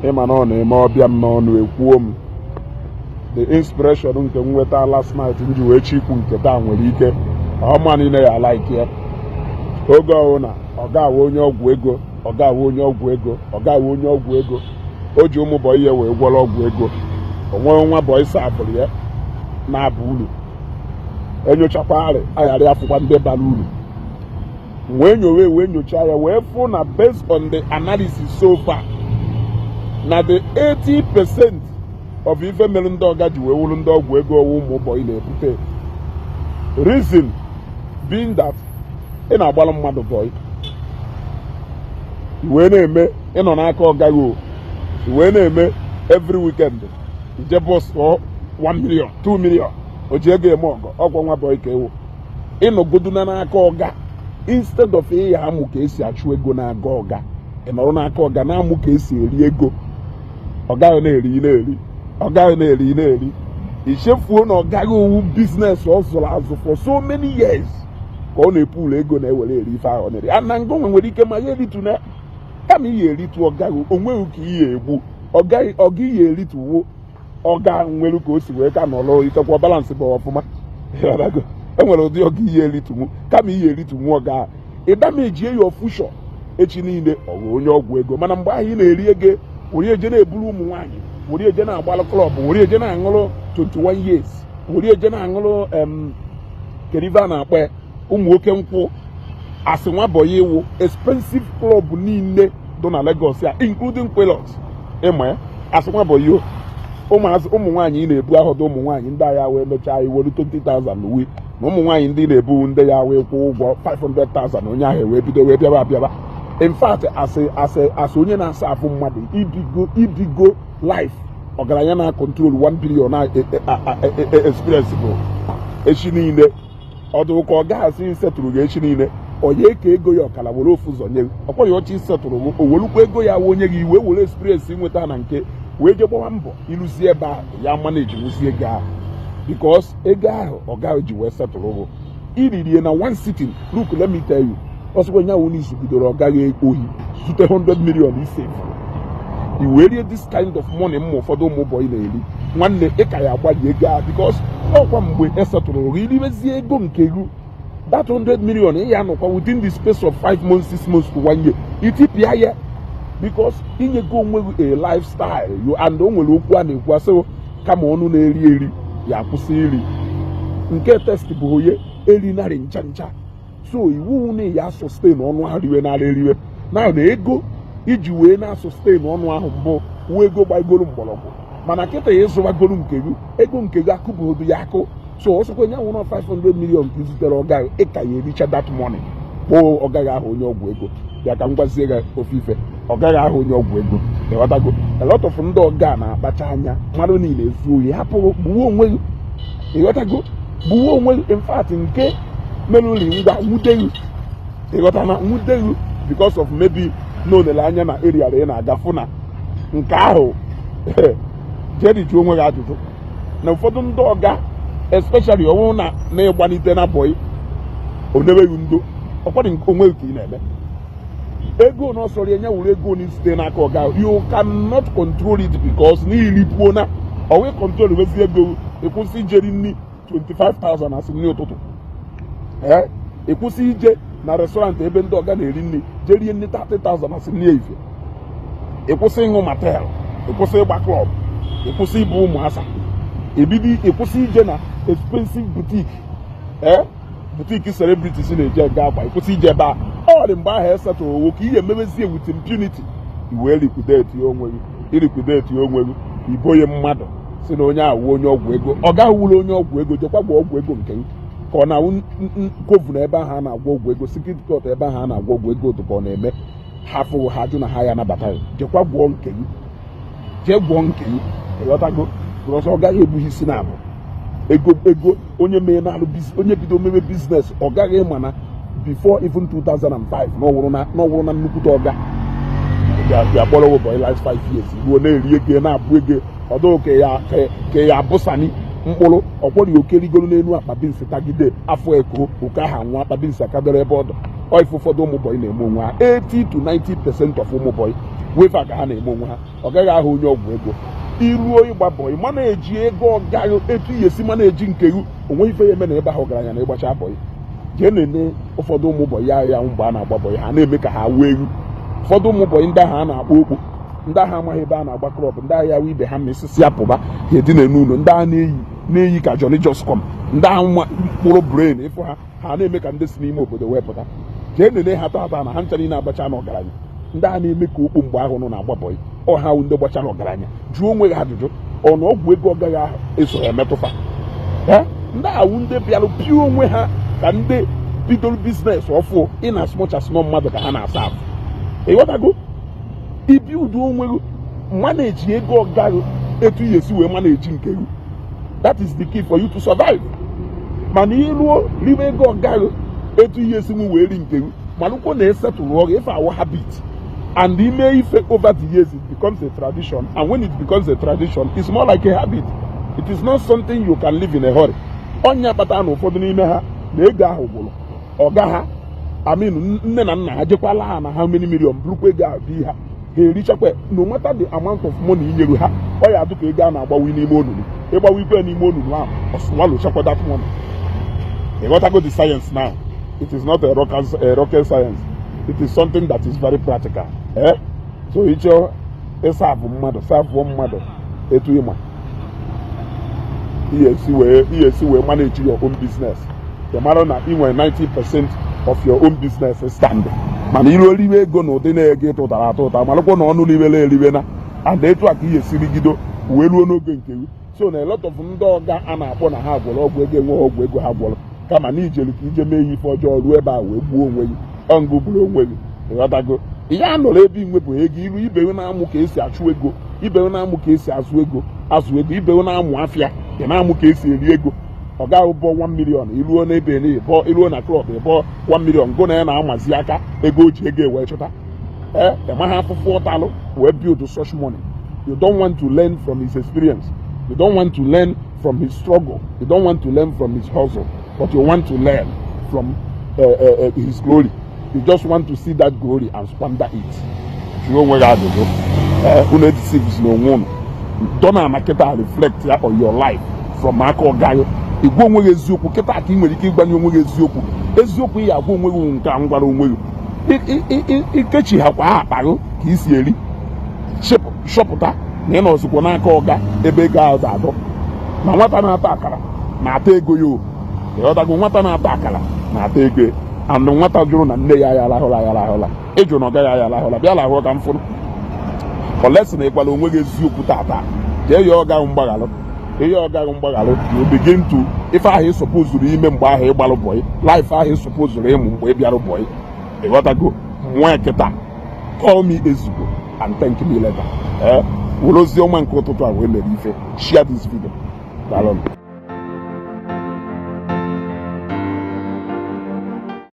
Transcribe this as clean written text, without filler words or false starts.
Ịma na ọ na-eme ọbịa m n'ọnụ ekwuo m. The inspiration nke m nweta last night m ji wee chikwu nke taa nwere ike ọma niile ya like ya. Oge ọwụna ọ ga-awa onye ọgwụ ego, ọ ga-awa onye ọgwụ ego, ọ ga-awa onye ọgwụ ego. O ji ụmụ boy ya wee gwọrọ ọgwụ ego. O nwere nwa boy savụrụ ya na-aba uru. Enyochakwarị aghara afụkwa ndị bara uru wee nyowe wee nyochaa ya wee fụ na based on the analysis so far, na the 80% of ife mere ndị ọga ji wee wuru ndị ọgwụ ego ọwụ ụmụ boy na-ebute. Reason being that ị na-agbara mmadụ boy, i wee na-eme ịnọ n'aka ọga gị o, i wee na-eme every weekend ije bọs 1 million, 2 million, o ji ego eme ọgọ ọgwọ nwa boy ka ewu ịnọgodu na n'aka ọga. Instead of ịya amụ ka esi achụ ego na-aga ọga, ị nọrọ n'aka ọga na-amụ ka esi eri ego. Ọ gaghị na-eri na-eri, ọ gaghị na-eri na-eri. Ichefuo na ọ gaghị owu business ọ zụrụ azụ for so many years ka ọ na-epulu ego na-ewere eri ife ahụ ọ na-eri. Na ngụ nwere ike ma ya eritu na kama ihe eritu ọ gaghị onweghị ka ihe egbu ọ gaghị ọ ga ihe erituwo. Ọ ga nwere ka o si wee ka nọrọ ikekwa balance bụ ọfụma. E nwere ụdị ọga ihe eritunwu kama ihe eritunwu ọ ga ịdamejie ya future echi niile ọ ghọọ onye ọgwụ ego. Mana mgbe ahụ ị na-eri ego were eje na-eburu ụmụ nwaanyị, were eje na-agbalụ club, were eje na-aṅụrụ 21 years, were eje na-aṅụrụ em kedu ife a na-akpọ ya, ụmụ oke nkwụ asị nwa boy iwu expensive club niile dị na Lagos ya, including Quilox. Ịma ya asị nwa boy o ụmụazị ụmụ nwaanyị ị na-ebu ahọdụ ụmụ nwaanyị ndị agha wee mechaa iwelu 20,000 wi na ụmụ nwaanyị ndị na-ebu ndị ya wee kwụọ ụgwọ 500,000 onye ahụ wee bido wee bịaba abịaba. In fact, asị onye na-asa afụ mmadụ ibigo ibigo life ọgaranya na control 1 billion na experience bụ echi niile ọdụ ka ọ gaghasị isetụrụ gị echi niile onye ka ego ya ọkara were ofu ụzọ nye ọkwa ya ọchị isetụrụ gị o welukwa ego ya onye gị wee were experience nweta na nke wee je gbawa mbọ ịrụzie ebe ahụ ya manage nwụzie ego ahụ, because ego ahụ ọ gaghị ji wee setụrụ gị iririe na one sitting. Look, let me tell you, ọsọkwa nya wụ n'izu bidoro ọ gaghị ohi zute 100 million isevuru i wee rie this kind of money. Mma ụfọdụ ụmụ boy na-eri nwanne ị ka ya agbalị ego ahụ, because ọkwa mgbe esetụrụ gị iribezie ego nke gị, that 100 million ị ya anọkwa within the space of 5 months, 6 months to 1 year itipịa ya, because inyego onwe gị a lifestyle you and o nwere okwu a na-ekwu asị kama ọnụ na-eri eri ya akwụsị iri nke test bụ onye eri narị ncha ncha. So iwu na ya sustain ọnụ ahụ riwe nara eriwe na ego iji wee na-sustain ọnụ ahụ mbụ wuo ego gbagoro mgbọrọgwụ. Mana kịta ya ịzụwagoro nke gị ego nke gị akụbụgodo ya akụ. So ọsọkwa nye nwụrụ 500 million ka izutere ọga ịka ya ericha that money kpọọ ọ gaghị ahụ onye ọgwụ ego. Bịa ka m gwazie gị ofufe ọ gaghị ahụ onye ọgwụ ego. Ịghọtago? A lot of ndị ọga na-akpacha anya mmadụ niile ezu ohi hapụrụ gbuwe onwe gị. Ịghọtago? Gbuwe onwe gị. In fact, nke merụli ngwa nwude gị, ịghọta na nwude gị because of maybe na onele anya na area ị na-aga fụ na nke ahụ jeri jụọ onwe gị ajụjụ na ụfọdụ ndị ọga, especially ọ bụrụ na na-ịgbalite na boy onebeghị ndo ọkwadị onwe gị ka ị na-eme ego na ọsọrọ ya wuru ego na site n'aka ọga. You cannot control it because n'iripuo na ọwe control wezi ego ịkwụsị ijeri nri 25,000 asị nri ụtụtụ ee ịkwụsị ije na restaurant ebe ndị ọga na-eri nri jee rie nri 30,000 asị nri ehihie, ịkwụsị ịṅụ Martell, ịkwụsị ịgba club, ịkwụsị ịbụ ụmụasa ebido, ịkwụsị ije na expensive boutique ee boutique celebrities na-eje ega akwa, ịkwụsị ije ebe a. Ọ dị mgbe ahụ esetụrụ owo ka ihe emebezie with impunity i wee liquidate ya onwe gị, iliquidate ya onwe gị iboye mmadụ si na onye awụ onye ọgwụ ego. Ọ gaghị wụrụ onye ọgwụ ego jekwa gwa ọgwụ ego nke gị ka ọ na-awụ kovu na ebe ahụ a na-agwọ ọgwụ ego secret court ebe ahụ a na-agwọ ọgwụ ego otu ka ọ na-eme ha fụrụ ha jụ na ha ya anabata ya. Jekwa gwọọ nke gị, jee gwọọ nke gị. Ịghọtago? Because ọ gaghị ebughị isi na abụ ego ego onye mee na-alụ onye bido mebe business ọ gaghị ịma na before even 2005 na ọwụrụ na nnukwute ọga bịa kpọrọ boy last 5 years ruo na-eri ego na-abụ ego ọdụ ka ya ka ya abụsani Mkpụrụ ọkwọrị oke rigoro n'elu akpa beans tagide afọ eko oke aha nwa akpa beans akadoro ebe ọdụ. Ọ ife ụfọdụ ụmụ boy na-eme onwe ha. 80 to 90% of ụmụ boy wefe ka ha na-eme onwe ha. Ọ gaghị ahụ onye ọgwụ ego. Iruo ịgba boy, mana eji ego ọgaghị etu ihe esi, mana eji nke gị onwe ife ya eme na ebe ahụ ọgaranya na ịgbacha boy. Jee na-ene ụfọdụ ụmụ boy ya ya mgbe a na-agba boy, ha na-eme ka ha wuo ewu. Ụfọdụ ụmụ boy ndị ahụ a na-akpọ okpu, ndị ahụ amaghị ebe a na-agba club, ndị ahụ ya ibe ha ma esisi apụba ha edina n'ụlọ, ndị ahụ na-eyi na-eyi ka Johnny just come, ndị ahụ mkpụrụ brain ịfụ ha, ha na-eme ka ndị si n'ime obodo wee pụta. Jee nene ha tata na ha ncha niile abacha na ọgaranya. Ndị a na-eme ka okpu mgbe ahụ nọ na-agba boy, ọha wụ ndị gbachara ọgaranya. Jụọ onwe ha ajụjụ, ọ na ọgwụ ego ọgaghị ahụ eso emetụfa? Ndị awụ ndị bịara pịa onwe ha ka ndị bidoro business ọfụ in as much as nọ mmadụ ka ha na-asa afụ. Ịghọtago? Ibi udo onwe gị, manage ego ọgaghị etu i esi wee manage nke gị. That is the key for you to survive. Mana iruo ribe ego ọgaghị etu ihe esi nwe wee ri nke gị, malụkwo na esetụrụ ọgụ ife awụ habit, and ime ife over the years, it becomes a tradition, and when it becomes a tradition, it's more like a habit. It is not something you can live in a hurry. Ọnya kpatara na ụfọdụ n'ime ha na ego ahụ gwụrụ ọga ha amin nne na nna ha jekwala ha na how many million burukwa ego ahụ bi ha ha erichakwa. No matter the amount of money inyeru ha, ọ ya adụ ka ego a na-agbawi n'ime onunu. Ịgbawa ikwe n'ime onunu ahụ, ọsụwalụchakwa that money. Ịghọtago the science now? It is not a rocket science. It is something that is very practical, eh? So ịchọ ịserve mmadụ, serveụọ mmadụ etu ịma ihe esi wee manage your own business. Ị mara na ị nwere 90% of your own business stand, mana iru oliwe ego na ụdị na-ego ịtụtara atụ ụta, marakwa na ọnụ riwere eriwe na and etu a ka ihe esirigido wee ruo n'oge nke gị. So na a lot of ndị ọga a na-akpọ na ha gwọrọ ọgwụ ego enweghị ọgwụ ego ha gwọrọ, kama na ijere ka ije mee ihe ife ọjọọ, ruo ebe a wee gbuo onwe gị, ọngụ gburu onwe gị. Ịghọtago? Ihe a nọrọ ebe inwepụ ego iru ibe na-amụ ka esi achụ ego, ibe na-amụ ka esi azụ ego, azụ ego, ibe na-amụ afịa, ị na-amụ ka esi eri ego. Ọ gaghị bọ 1 million, iruo n'ebe na ịbọ, iruo na club ịbọ 1 million, gụ na ya na-amazi aka ego o ji ego ewee chụta. Ee, ịmaghị afụfụ ụtalụ wee build such money. You don't want to learn from his experience. You don't want to learn from his struggle. You don't want to learn from his hustle, but you want to learn from his glory. You just want to see that glory and squander it. Jụọ onwe gị ajụjụ. Ee, unu edeceives na onwe unu dọna na kịta. Reflect ya on your life from aka ọgaghị. Igwe onwe gị eziokwu kịta ka ị nwere ike ịgbanye onwe gị eziokwu. Eziokwu ị agwa onwe gị nke a m gwara onwe gị, ikechi ha kwa akpa gị ka isi eri, chọpụta na ị nọzikwa n'aka ọga ebe ego ahụ ga-adọ. Ma nwata na-ata akara na-ata ego ya o. Ịghọtago? Nwata na-ata akara na-ata ego ya. And nwata jụrụ na nne ya ya arahụla ya arahụla, ịjụ na ọ gaghị aya arahụla, bịa lahụọ ka m fụrụ olesi na ịkwala onwe gị eziokwu tata. Jee ya ọga mgbaghalụ, ihe ọgaghị mgbaghalụ. You begin to ife ahụ ị supposezuru ime mgbe ahụ ịgbalụ boy, life ahụ ị supposezuru ịmụ mgbe ị bịarụ boy. Ịghọtago? Nwa kịta, call me ezigbo and thank me later. Ee, were ozi ọma nke ụtụtụ a wee mere ife. Share this video. Daalụ.